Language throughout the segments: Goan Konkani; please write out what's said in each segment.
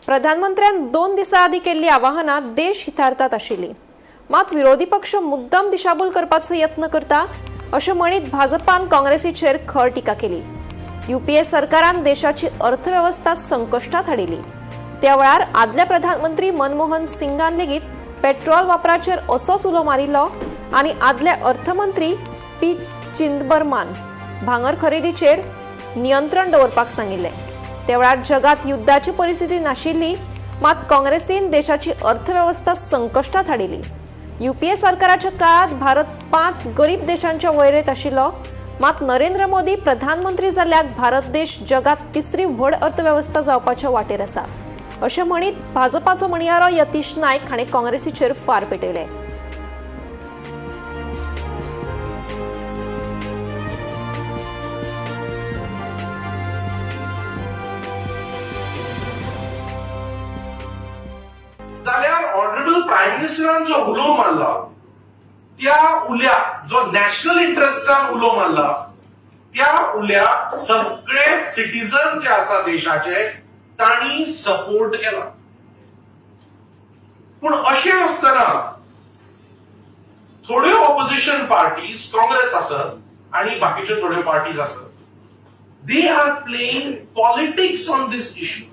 प्रधानमंत्र्यान 2 दिसां आदीं केल्ली आवाहनां देश हितार्थात आशिल्ली, मात विरोधी पक्ष मुद्दम दिशाभूल करपाचो यत्न करता अशें म्हणीत भाजपान काँग्रेसीचेर खर टिका केली. युपीए सरकारान देशाची अर्थवेवस्था संकश्टात हाडिल्ली. त्या वेळार आदले प्रधानमंत्री मनमोहन सिंगान लेगीत पेट्रोल वापराचेर असोच उलो मारिल्लो आनी आदले अर्थमंत्री पी चिदंबरमान भांगर खरेदीचेर नियंत्रण दवरपाक सांगिल्लें. त्या वेळार जगात युद्धाची परिस्थिती नाशिल्ली, मात काँग्रेसीन देशाची अर्थवेवस्था संकश्टात हाडिल्ली. युपीए सरकाराच्या काळात भारत 5 गरीब देशांच्या वळेरेंत आशिल्लो, मात नरेंद्र मोदी प्रधानमंत्री जाल्ल्याक भारत देश जगात तिसरी व्हड अर्थवेवस्था जावपाच्या वाटेर आसा अशें म्हणीत भाजपाचो म्हणयारो यतीश नायक हाणें काँग्रेसीचेर फार पेटयले. जाल्यार ऑनरेबल प्रायम मिनिस्टरान जो उलो मारला त्या उल्याक, जो नॅशनल इंट्रस्टान उलो मारला त्या उल्याक सगळे सिटीजन जे आसा देशाचे तांणी सपोर्ट केला. पूण अशें आसतना थोड्यो ऑपोजिशन पार्टीज, काँग्रेस आसत आनी बाकीच्यो थोड्यो पार्टीज आसत, they are playing politics on this issue.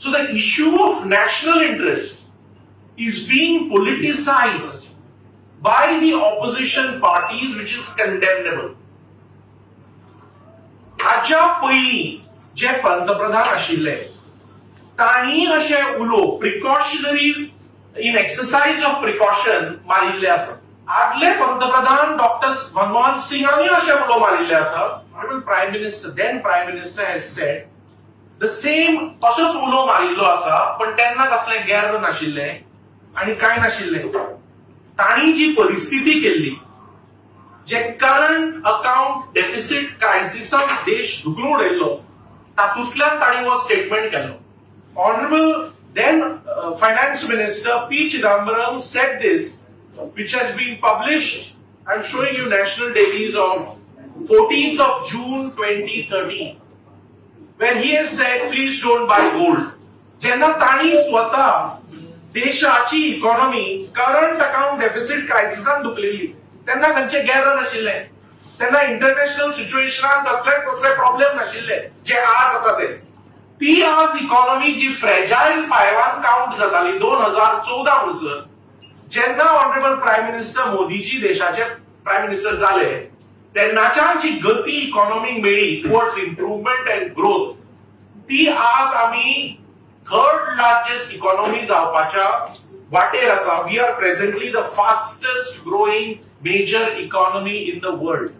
So the issue of national interest is being politicized by the opposition parties, which is condemnable. हाच्या पयलीं जे पंतप्रधान आशिल्ले तांणी अशें उलो precautionary, in exercise of precaution मारिल्ले आसा. आदले पंतप्रधान डॉक्टर मनमोहन सिंगांनी अशें उलो मारिल्ले आसा. Prime Minister, then Prime Minister has said the same, तसोच उलो मारिल्लो आसा, पण तेन्ना कसलें गेर्र नाशिल्लें आनी कांय नाशिल्लें. तांणी जी परिस्थिती केल्ली, जे करंट अकाउंट डेफिसीट क्रायसिसान देश धुकलून उडयल्लो, तातूंतल्यान तांणी हो स्टेटमेंट केल्लो. Honourable then Finance Minister P Chidambaram said this, which has been published. I am showing you national dailies of 14th of June 2013, when he has said, "Please don't buy gold." जेन्ना तांणी स्वता देशाची इकॉनॉमी करंट अकाउंट डेफिसिट क्रायसिसान धुकलेली, तेन्ना खंयचे गेर नाशिल्ले, तेन्ना इंटरनॅशनल सिच्युएशनान कसलेच कसले प्रॉब्लेम नाशिल्ले जे आज आसा ते. ती आज इकॉनॉमी जी फ्रेजायल फायवान काउंट जाताली 2014 म्हणसर, जेन्ना ऑनरेबल प्रायम मिनिस्टर मोदीजी देशाचे प्रायम मिनिस्टर जाले, तेन्नाच्यान जी गती इकॉनॉमीक मेळ्ळी टुवर्ड्स इम्प्रुव्हमेंट अँड ग्रोथ, ती आज आमी थर्ड लार्जेस्ट इकॉनॉमी जावपाच्या वाटेर आसा. We are presently the fastest growing major economy in the world.